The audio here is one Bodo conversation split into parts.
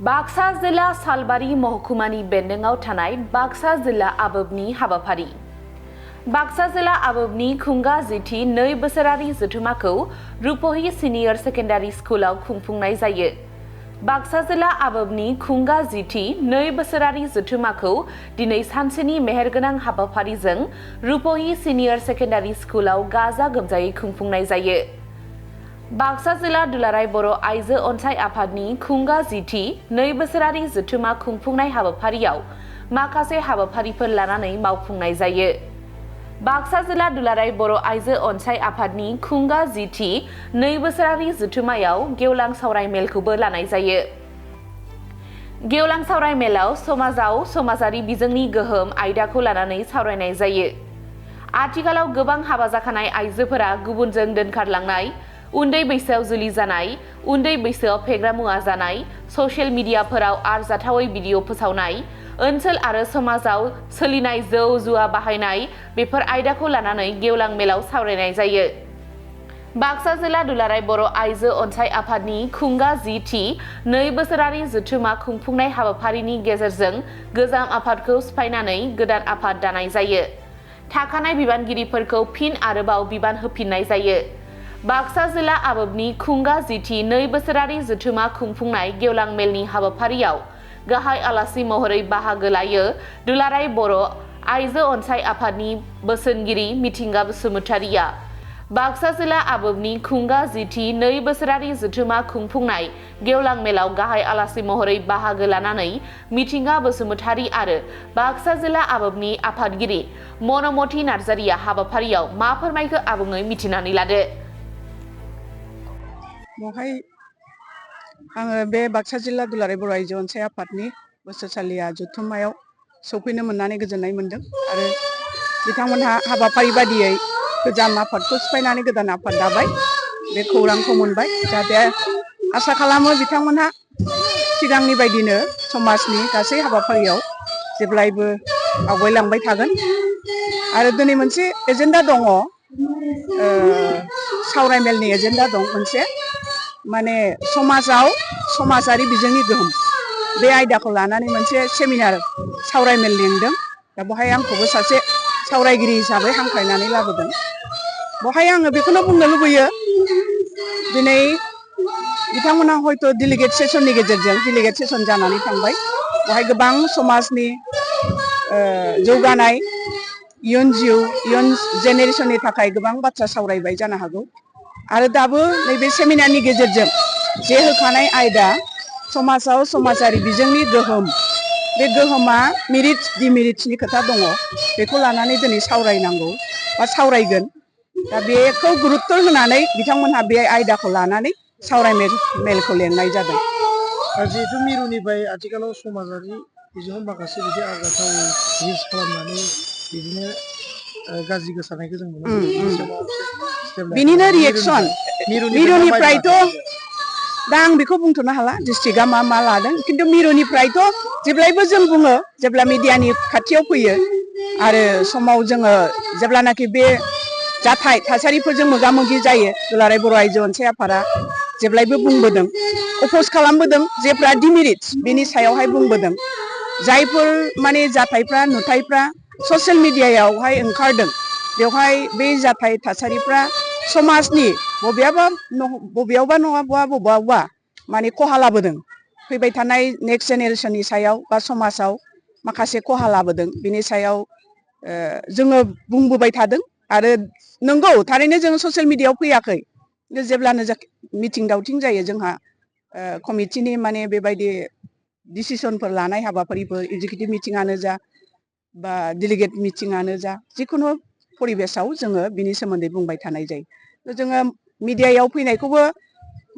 बाक्सा जिल्ला सालबारि महकुमानि बेन्दोंआव थानाय बाक्सा जिल्ला आबोबनि हाबाफारि। बाक्सा जिल्ला आबोबनि खुंगा जिथि 2 बोसोरारि जथुमाखौ रुपहि सिनियर सेकेन्डारि स्कुलाव खुंफुंनाय जायो। बाक्सा जिल्ला आबोबनि खुंगा जिथि 2 बोसोरारि जथुमाखौ दिनै सानसेनि मेहेरगोनां हाबाफारिजों रुपहि सिनियर सेकेन्डारि स्कुलाव गाजा गोमजायै खुंफुंनाय जायो। बाक्सा जिल्ला दुलाराय बर' आइजो अनसाय आफादनि खुंगा जिथि 2 बोसोरारि जथुमा खुंफुंनाय हाबाफारियाव माखासे हाबाफारिफोर लानानै मावफुंनाय जायो। बाक्सा जिल्ला दुलाराय बर' आइजो अनसाय आफादनि खुंगा जिथि 2 बोसोरारि जथुमायाव गेवलां सावराय मेलखौबो लानाय जायो। गेवलां सावराय मेलाव समाजाव समाजारि बिजोंनि गोहोम आयदाखौ लानानै सावरायनाय जायो। आथिखालाव गोबां हाबा जाखानाय आइजोफोरा गुबुनजों दोनखारलांनाय, उन्दै बैसोआव जुलि जानाय, उन्दै बैसोआव फेग्रा मुवा जानाय, ससियेल मिडियाफोराव आरजाथावै भिडिअ फोसावनाय, ओनसोल आरो समाजाव सोलिनाय जौ जुवा बाहायनाय बेफोर आयदाखौ लानानै गेवलां मेलाव सावरायनाय जायो। बाक्सा जिल्ला दुलाराय बर' आइजो अनसाय आफादनि खुंगा जिथि 2 बोसोरारि जथुमा खुंफुंनाय हाबाफारिनि गेजेरजों गोजाम आफादखौ सिफायनानै गोदान आफाद दानाय जायो। थाखानाय बिबानगिरिफोरखौ फिन आरोबाव बिबान होफिननाय जायो। बाक्सा जिल्ला आबोबनि खुंगा जिथि 2 बोसोरारि जथुमा खुंफुंनाय गेवलां मेलनि हाबाफारियाव गाहाय आलासि महरै बाहागो लायो दुलाराय बर' आइजो अनसाय आफादनि बोसोनगिरि मिथिंगा बसुमतारिया। बाक्सा जिल्ला आबोबनि खुंगा जिथि 2 बोसोरारि जथुमा खुंफुंनाय गेवलां मेलाव गाहाय आलासि महरै बाहागो लानानै मिथिंगा बसुमतारि आरो बाक्सा जिल्ला आबोबनि आफादगिरि मनमति नार्जारिया हाबाफारियाव मा फोरमायखो आबुङै मिथिनानै लादो। बहाय आङो बे बाक्सा जिल्ला दुलाराय बर' आइजो अनसाय आफादनि बोसोरसालिया जथुम्मायाव सौफैनो मोननानै गोजोननाय मोन्दों आरो बिथांमोनहा हाबाफारि बादियै गोजाम आफादखौ सिफायनानै गोदान आफाद दाबाय, बे खौरांखौ मोनबाय। जाहाथे आसा खालामो बिथांमोनहा सिगांनि बायदिनो समाजनि गासै हाबाफारियाव जेब्लायबो आवगायलांबाय थागोन। आरो दिनै मोनसे एजेन्डा दङ, सावरायमेलनि एजेन्डा दं मोनसे, माने समाजाव समाजारि बिजोंनि गोहोम, बे आयदाखौ लानानै मोनसे सेमिनार सावरायमेल लिंदों। दा बेवहाय आंखौबो सासे सावरायगिरि हिसाबै हांख्रायनानै लाबोदों। बेवहाय आङो बेखौनो बुंनो लुबैयो, दिनै बिथांमोना हयथ' डेलिगेट सेसननि गेजेरजों डेलिगेट सेसन जानानै थांबाय। बेवहाय गोबां समाजनि जौगानाय, इयुन जिउ, इयुन जेनेरेसननि थाखाय गोबां बाथ्रा सावरायबाय जानो हागौ। आरो दाबो नैबे सेमिनारनि गेजेरजों जे होखानाय आयदा समाजाव समाजारि बिजोंनि गोहोम, बे गोहोमा मेरिट डिमेरिटसनि खोथा दङ, बेखौ लानानै दिनै सावरायनांगौ बा सावरायगोन। दा बेखौ गुरुत्त होनानै बिथांमोनहा बे आयदाखौ लानानै सावरायमेलखौ लेंनाय जादों। जिहेतु मिरुनिफ्राय आथिखालाव समाजारि बिजोङाव माखासे बिदि आरजाथाव रिल्स खालामनानै बिदिनो गाज्रि गोसारनायखौ जों नुनो मोनो। बिनिनो रिएक्सन मिरुनिफ्रायथ' दा आं बेखौ बुंथ'नो हाला डिस्ट्रिक्टआ मा मा लादों, खिन्थु मिरुनिफ्रायथ' जेब्लायबो जों बुङो जेब्ला मिडियानि खाथियाव फैयो आरो समाव जोङो जेब्लानाखि बे जाथाय थासारिफोरजों मोगा मोगि जायो, दुलाराय बर' आइजो अनसाय आफादा जेब्लायबो बुंबोदों, अपोज खालामबोदों, जेफ्रा डिमेरिट्स बेनि सायावहाय बुंबोदों। जायफोर माने जाथायफ्रा नुथायफ्रा ससियेल मिडियायावहाय ओंखारदों, बेवहाय बे जाथाय थासारिफ्रा समाजनि बबेयावबा नङाबा बबेयावबा माने खहा लाबोदों, फैबाय थानाय नेक्स्ट जेनेरेसननि सायाव बा समाजाव माखासे खहा लाबोदों। बिनि सायाव जोङो बुंबोबाय थादों। आरो नंगौ थारैनो जों ससियेल मिडियायाव फैयाखै, जेब्लानो मिथिं दावथिं जायो जोंहा कमिटिनि माने बेबायदि डिसिसनफोर लानाय हाबाफारिफोर, इक्जिकिउटिभ मिटिङानो जा बा डेलिगेट मिटिङानो जा, जिखुनु परिबेसाव जोङो बिनि सोमोन्दै बुंबाय थानाय जायो। जोङो मिडियायाव फैनायखौबो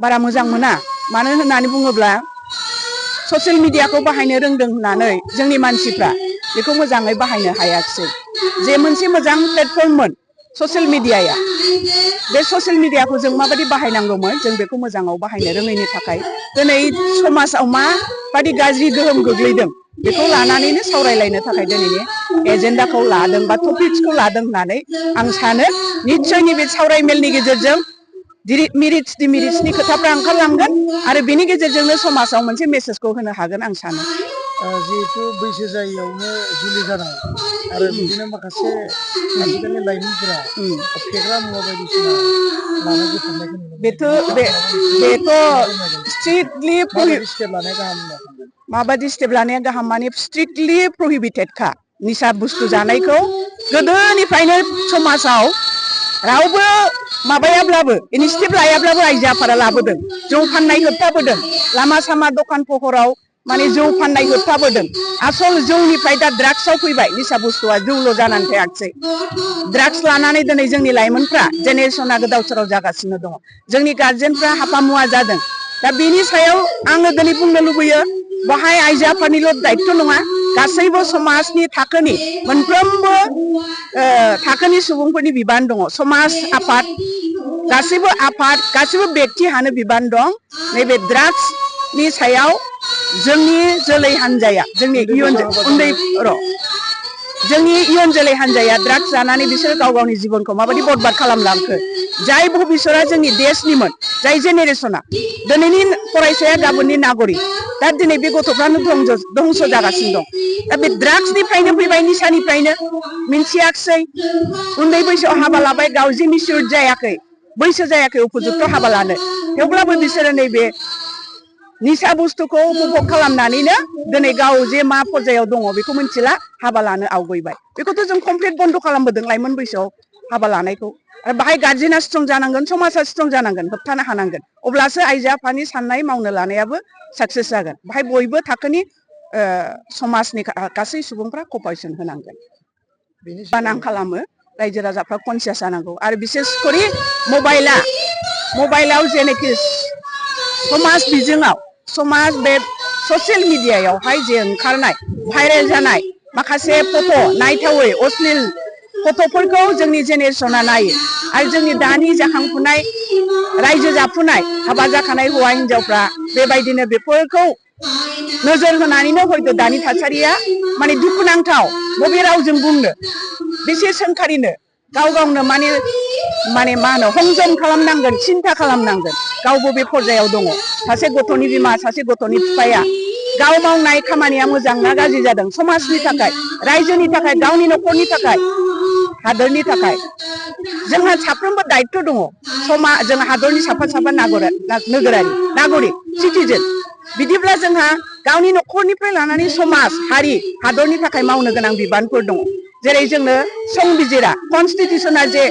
बारा मोजां मोना, मानो होननानै बुङोब्ला ससियेल मिडियाखौ बाहायनो रोंदों होननानै जोंनि मानसिफ्रा बेखौ मोजाङै बाहायनो हायाखिसै। जे मोनसे मोजां प्लेटफर्ममोन ससियेल मिडियाया, बे ससियेल मिडियाखौ जों माबायदि बाहायनांगौमोन, जों बेखौ मोजाङाव बाहायनो रोङैनि थाखाय दिनै समाजाव माबायदि गाज्रि गोहोम गोग्लैदों बेखौ लानानैनो सावरायलायनो थाखाय दिनैनि एजेन्डाखौ लादों बा टपिक्सखौ लादों होननानै आं सानो। निश्चय नैबे सावरायमेलनि गेजेरजों मेरिट्सनि खोथाफ्रा ओंखारलांगोन आरो बेनि गेजेरजोंनो समाजाव मोनसे मेसेजखौ होनो हागोन आं सानो। जिहेतु बैसो जायैयावनो जुलि जानाय आरो बिदिनो माखासे आथिखालनि लाइमोनफोरा फेग्रा मुवा बायदिसिना लाना गोफबनायखौ नुनो बेथ' स्ट्रिक्टलि स्टेप लानाया गाहाम होनना सानदों। माबायदि स्टेप लानाया गाहाम माने स्ट्रिक्टलि प्रहिबिटेडखा निसा बुस्थु जानायखौ गोदोनिफ्रायनो समाजाव रावबो माबायाब्लाबो इनिसियेटिभ लायाब्लाबो आइजो आफादा लाबोदों। जौ फाननाय होबथाबोदों, लामा सामा दखान फहराव माने जौ फाननाय होबथाबोदों। आसल जौनिफ्राय दा ड्राग्सआव फैबाय, निसा बुस्थुआ जौल' जानानै थायाखिसै। ड्राग्स लानानै दिनै जोंनि लाइमोनफ्रा जेनेरेसना गोदाव सोराव जागासिनो दङ। जोंनि गार्जेनफ्रा हाफा मुवा जादों। दा बेनि सायाव आङो दिनै बुंनो लुबैयो, बाहाय आइजो आफादनिल' दायित्व नङा, गासैबो समाजनि थाखोनि मोनफ्रोमबो थाखोनि सुबुंफोरनि बिबान दङ। समाज आफाद, गासैबो बेक्तिहानो बिबान दं। नैबे ड्राग्सनि सायाव जोंनि जोलै हान्जाया, जोंनि इयुन जोलै हान्जाया ड्राग्स जानानै बिसोरो गाव गावनि जिबनखौ माबायदि बरबाद खालामलांखो, जाय भबिसतआ जोंनि देशनिमोन, जाय जेनेरेसना दिनैनि फरायसाया गाबोननि नागरिक, दा दिनै बे गथ'फ्रानो धंस जागासिनो दं। दा बे ड्राग्सनिफ्रायनो फैबाय, निसानिफ्रायनो मिन्थियाखिसै, उन्दै बैसोआव हाबा लाबाय, गाव जे मिसिउर जायाखै, बैसो जायाखै उपजुक्त हाबा लानो, थेवब्लाबो बिसोरो नैबे निसा बुस्थुखौ उपभग खालामनानैनो दिनै गाव जे मा पर्यायाव दङ बेखौ मिथिला, हाबा लानो आवगयबाय। बेखौथ' जों कमप्लिट बन्द खालामबोदों लाइमोन बैसोआव हाबा लानायखौ। आरो बाहाय गार्जेना स्ट्रं जानांगोन, समाजा स्ट्रं जानांगोन, होबथानो हानांगोन। अब्लासो आइजो आफादनि साननाय मावनो लानायाबो साक्सेस जागोन। बाहाय बयबो थाखोनि समाजनि गासै सुबुंफ्रा कपारेसन होनांगोन। बानां खालामो, रायजो राजाफ्रा कनसियास जानांगौ। आरो बिसेसकरि मबाइलाव जेनोखि समाज बिजोङाव, बे ससियेल मिडियायावहाय जे ओंखारनाय भाइरेल जानाय माखासे फट' नायथावै अश्लील फट'फोरखौ जोंनि जेनेरेसना नायो। आरो जोंनि दानि जाखांफुनाय रायजो जाफुनाय हाबा जाखानाय हौवा हिनजावफ्रा बेबायदिनो बेफोरखौ नोजोर होनानैनो हयथ' दानि थासारिया माने दुखुनांथाव। बबे रावजों बुंनो, बेसे सोंखारिनो, गाव गावनो माने मा होनो हंजम खालामनांगोन, सिन्था खालामनांगोन, गाव बबे पर्यायाव दङ। सासे गथ'नि बिमा, सासे गथ'नि बिफाया गाव मावनाय खामानिया मोजां ना गाज्रि जादों, समाजनि थाखाय, रायजोनि थाखाय, गावनि न'खरनि थाखाय, हादोरनि थाखाय जोंहा साफ्रोमबो दायित्व दङ। जों हादरनि साफा नागरिक सिटिजेन। बिदिब्ला जोंहा गावनि न'खरनिफ्राय लानानै समाज, हारि, हादरनि थाखाय मावनो गोनां बिबानफोर दङ। जेरै जोंनो संबिजिरा, कनस्टिटिउसना जे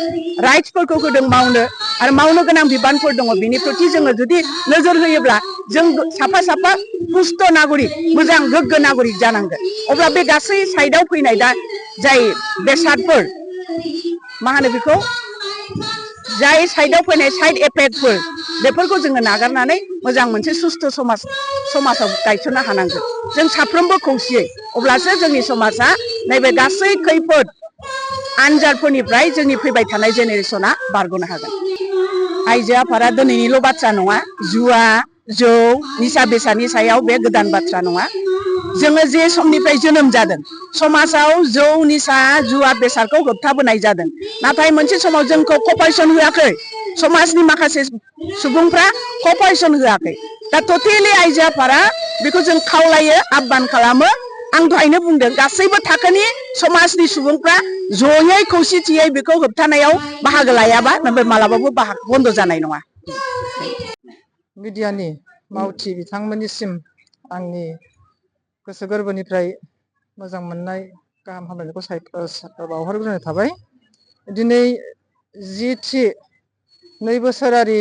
राइट्सफोरखौ होदों मावनो, आरो मावनो गोनां बिबानफोर दङ। बिनि प्रति जोङो जुदि नोजोर होयोब्ला जों साफा पुस्त नागरिक, मोजां गोग्गो नागरिक जानांगोन। अब्ला बे गासै साइडआव फैनाय दा जाय बेसादफोर, मा होनो बेखौ, जाय साइडआव फैनाय साइड एफेक्टफोर, बेफोरखौ जोङो नागारनानै मोजां मोनसे सुस्थ' समाजाव गायसननो हानांगोन जों साफ्रोमबो खौसेयै। अब्लासो जोंनि समाजा नैबे गासै खैफोद आनजादफोरनिफ्राय जोंनि फैबाय थानाय जेनेरेसना बारग'नो हागोन। आइजो आफादा दिनैनिल' बाथ्रा नङा, जुवा, जौ, निसा बेसादनि सायाव बे गोदान बाथ्रा नङा। जोङो जे समनिफ्राय जोनोम जादों, समाजाव जौ, निसा, जुवा बेसादखौ होबथाबोनाय जादों। नाथाय मोनसे समाव जोंखौ कपारेसन होआखै, समाजनि माखासे सुबुंफ्रा कपारेसन होआखै। दा टटेलि आइजो आफादा बेखौ जों खावलायो, आह्वान खालामो। आं दहायनो बुंदों, गासैबो थाखोनि समाजनि सुबुंफ्रा जयै खौसेथियै बेखौ होबथानायाव बाहागो लायाबा मालाबाबो बन्द जानाय नङा। मिडियानि मावथि बिथांमोननिसिम आंनि गोसो गोरबोनिफ्राय मोजां मोननाय, गाहाम हामलायनायखौ बावहरग्रोनाय थाबाय। दिनै 10थि 2 बोसोरारि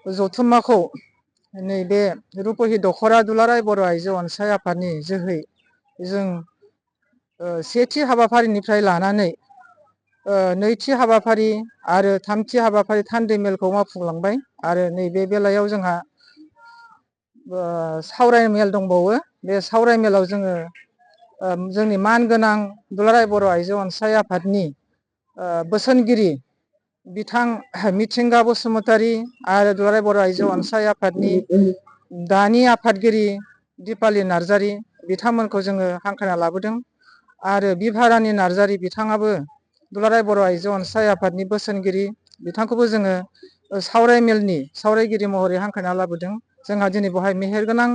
जथुम्माखौ नैबे रुपहि दख'रा दुलाराय बर' आइजो अनसाय आफादनि जोहै जों 1थि हाबाफारिनिफ्राय लानानै 2थि हाबाफारि आरो 3थि हाबाफारि थान्दै मेलखौ मावफुंलांबाय। आरो नैबे बेलायाव जोंहा सावराय मेल दंबावो। बे सावराय मेलाव जोङो जोंनि मानगोनां दुलाराय बर' आइजो अनसाय आफादनि बोसोनगिरि बिथां मिथिंगा बसुमतारी आरो दुलाराय बर' आइजो अनसाय आफादनि दानि आफादगिरि दिपालि नार्जारी बिथांमोनखौ जोङो हांख्रायना लाबोदों। आरो बिभारानि नार्जारी बिथाङाबो दुलाराय बर' आइजो अनसाय आफादनि बोसोनगिरि बिथांखौबो जोङो सावराय मेलनि सावरायगिरि महरै हांख्रायना लाबोदों। जोंहा दिनै बेवहाय मेहेरगोनां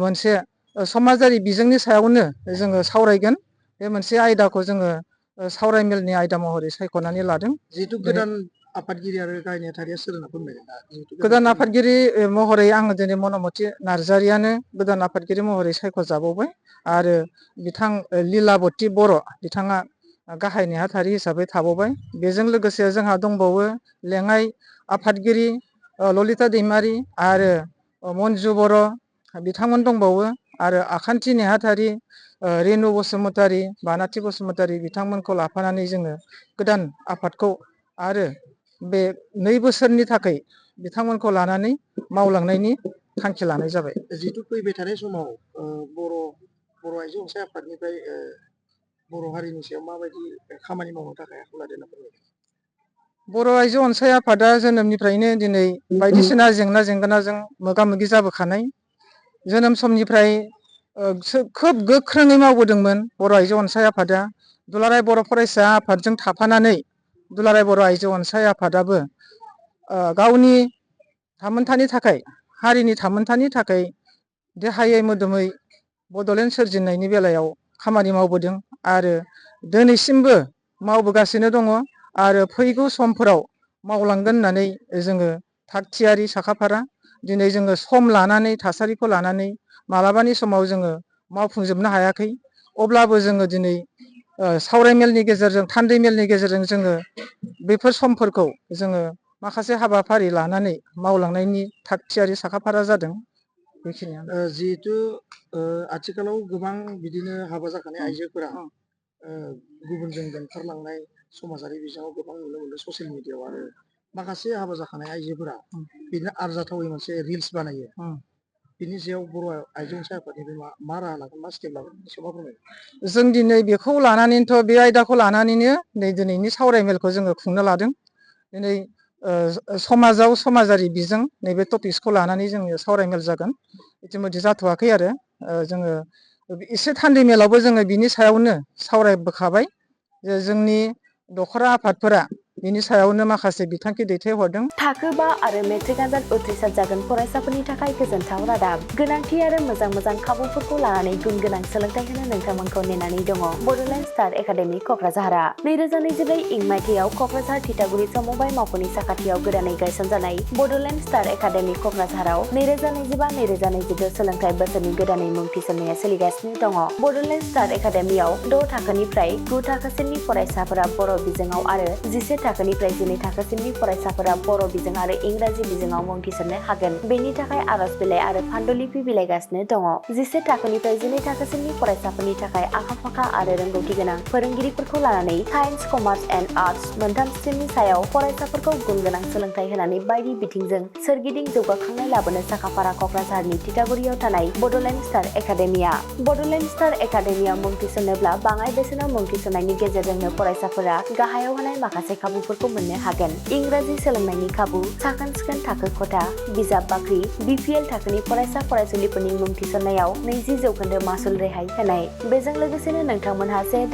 मोनसे समाजारि बिजोंनि सायावनो जोङो सावरायगोन। बे मोनसे आयदाखौ जोङो सावराय मेलनि आयदा महरै सायख'नानै लादों। जिहेतु गोदान आफादगिरि आरो गाहाय नेहाथारिया सोर होनना फोरमायगोन दा? गोदान आफादगिरि महरै आङो दिनै मनमति नार्जारियानो गोदान आफादगिरि महरै सायख'जाबावबाय आरो बिथां लीलाबती बर' बिथाङा गाहाय नेहाथारि हिसाबै थाबावबाय। बेजों लोगोसे जोंहा दंबावो लेङाइ आफादगिरि ललिता दैमारि आरो मन्जु बर' बिथांमोन दंबावो आरो आखान्थि नेहाथारि रेनु बसुमतारी, बानाथि बसुमतारी बिथांमोनखौ लाफानानै जोङो गोदान आफादखौ आरो बे 2 बोसोरनि थाखाय बिथांमोनखौ लानानै मावलांनायनि थांखि लानाय जाबाय। जिहेतु फैबाय थानाय समाव बर' आइजो अनसाय आफादनिफ्राय बर' हारिनि सायाव माबायदि खामानि मावनो थाखाय आखायाव लादों होनना फोरमायगोन? बर' आइजो अनसाय आफादा जोनोमनिफ्रायनो दिनै बायदिसिना जेंना जेंगोनाजों मोगा मोगि जाबोखानाय। जोनोम समनिफ्राय खोब गोख्रोङै मावबोदोंमोन बर' आइजो अनसाय आफादा। दुलाराय बर' फरायसा आफादजों थाफानानै दुलाराय बर' आइजो अनसाय आफादाबो गावनि थामोनथानि थाखाय, हारिनि थामोनथानि थाखाय देहायै मोदोमै बड'लेण्ड सोरजिनायनि बेलायाव खामानि मावबोदों आरो दिनैसिमबो मावबोगासिनो दङ आरो फैगौ समफोराव मावलांगोन होननानै जोङो थाग थियारि साखाफारा। दिनै जोङो सम लानानै थासारिखौ लानानै मालाबानि समाव जोङो मावफुंजोबनो हायाखै। अब्लाबो जोङो दिनै सावराय मेलनि गेजेरजों, थान्दै मेलनि गेजेरजों जोङो बेफोर समफोरखौ जोङो माखासे हाबाफारि लानानै मावलांनायनि थाग थियारि साखाफारा जादों। बेखिनियानो। जिहेतु आथिखालाव गोबां बिदिनो हाबा जाखानाय आइजोफोरा गुबुनजों दोनखारलांनाय समाजारि बिजोङाव गोबां नुनो मोनदों ससियेल मिडियाआव। आरो माखासे हाबा जाखानाय आइजोफोरा बिदिनो आरजाथावै मोनसे रिल्स बानायो। बिनि सायाव बर' आइजो अनसाय आफादनिफ्राय मा राहा लागोन, मा स्टेप लागोन एसे मा फोरमायगोन? जों दिनै बेखौ लानानैनोथ' बे आयदाखौ लानानैनो दिनैनि सावराय मेलखौ जोङो खुंनो लादों। दिनै समाजाव समाजारि बिजों नैबे टपिक्सखौ लानानै जोङो सावरायमेल जागोन। इतिमध्य जाथ'वाखै आरो जोङो एसे थान्दै मेलावबो जोङो बिनि सायावनो सावरायबोखाबाय जे जोंनि दखरा आफादफोरा बिनि सायावनो माखासे बिथांखि दैथायहरदों। थाखो 5 आरो मेट्रिक आनजाद उथ्रिसार जागोन फरायसाफोरनि थाखाय गोजोनथाव रादाब। गोनांथि आरो मोजां खाबुफोरखौ लानानै गुन गोनां सोलोंथाइ होनो नोंथांमोनखौ नेनानै दङ बड'लेण्ड स्टार एकाडेमि क'क्राझारआ। 2024 इं मायथाइयाव क'क्राझार थिथागुरि समबाय मावख'नि साखाथियाव गोदानै गायसनजानाय बड'लेण्ड स्टार एकाडेमि क'क्राझाराव 2025-2026 सोलोंथाइ बोसोरनि गोदानै मुं थिसननाया सोलिगासिनो दङ। बड'लेण्ड स्टार एकाडेमियाव 6 थाखोनिफ्राय 9 थाखोसिमनि फरायसाफोरा बर' बिजोङाव आरो 11 थाखोनिफ्राय 12 थाखोसिमनि फरायसाफोरा बर' बिजों आरो इंराजि बिजोङाव मुं थिसननो हागोन। बेनि थाखाय आर'ज बिलाइ आरो पान्डुलिपि बिलाइगासिनो दङ। 11 थाखोनिफ्राय 12 थाखोसिमनि फरायसाफोरनि थाखाय आखा-फाखा आरो रोंगौथि गोनां फोरोंगिरिफोरखौ लानानै साइन्स, कमार्स एन्ड आर्टस मोनथाम स्ट्रिमनि सायाव फरायसाफोरखौ गुन गोनां सोलोंथाइ होनानै बायदि बिथिंजों सोरगिदिं जौगाखांनाय लाबोनो साखाफारा क'क्राझारनि थिथागुरियाव थानाय बड'लेण्ड स्टार एकाडेमिया। बड'लेण्ड स्टार एकाडेमियाव मुं थिसननोब्ला बाङाइ बेसेनाव मुं थिसननायनि गेजेरजोंनो फरायसाफोरा गाहायाव होनाय माखासे खाबुफोरखौ मोननो हागोन। इंराजि सोलोंनायनि खाबु, साखोन-सिखोन थाखो खथा, बिजाब बाख्रि, BPL थाखोनि फरायसा फरायसुलिफोरनि मुं थिसननायाव 20% मासुल रेहाय होनाय। बेजों लोगोसेनो नोंथांमोनहा JEE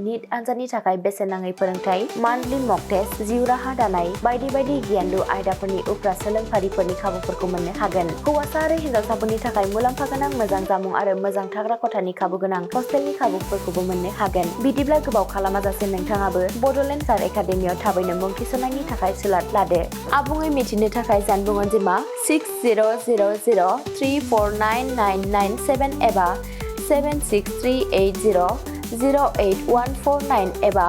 नीट आनजादनि थाखाय बेसेन नाङै फोरोंथाय, मान्थलि मक टेस्ट, जिउ राहा दानाय बायदि गियानलु आयदाफोरनि उफ्रा सोलोंफारिफोरनि खाबुफोरखौ मोननो हागोन। हौवासा आरो हिन्जावसाफोरनि थाखाय मुलाम्फा गोनां मोजां जामुं आरो मोजां थाग्रा खथानि खाबु गोनां हस्टेलनि खाबुफोरखौबो मोननो हागोन। बिदिब्ला गोबाव खालामाजासे नोंथाङाबो बड'लेण्ड स्टार एकाडेमियाव थाबैनो मुं थिसननायनि थाखाय सुलाद लादो। आबुङै मिथिनो थाखाय जानबुं अनजिमा 6000349997 एबा 7638008149 एबा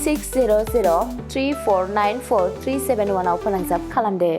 6003494371 आव फोनांजाब खालामदो।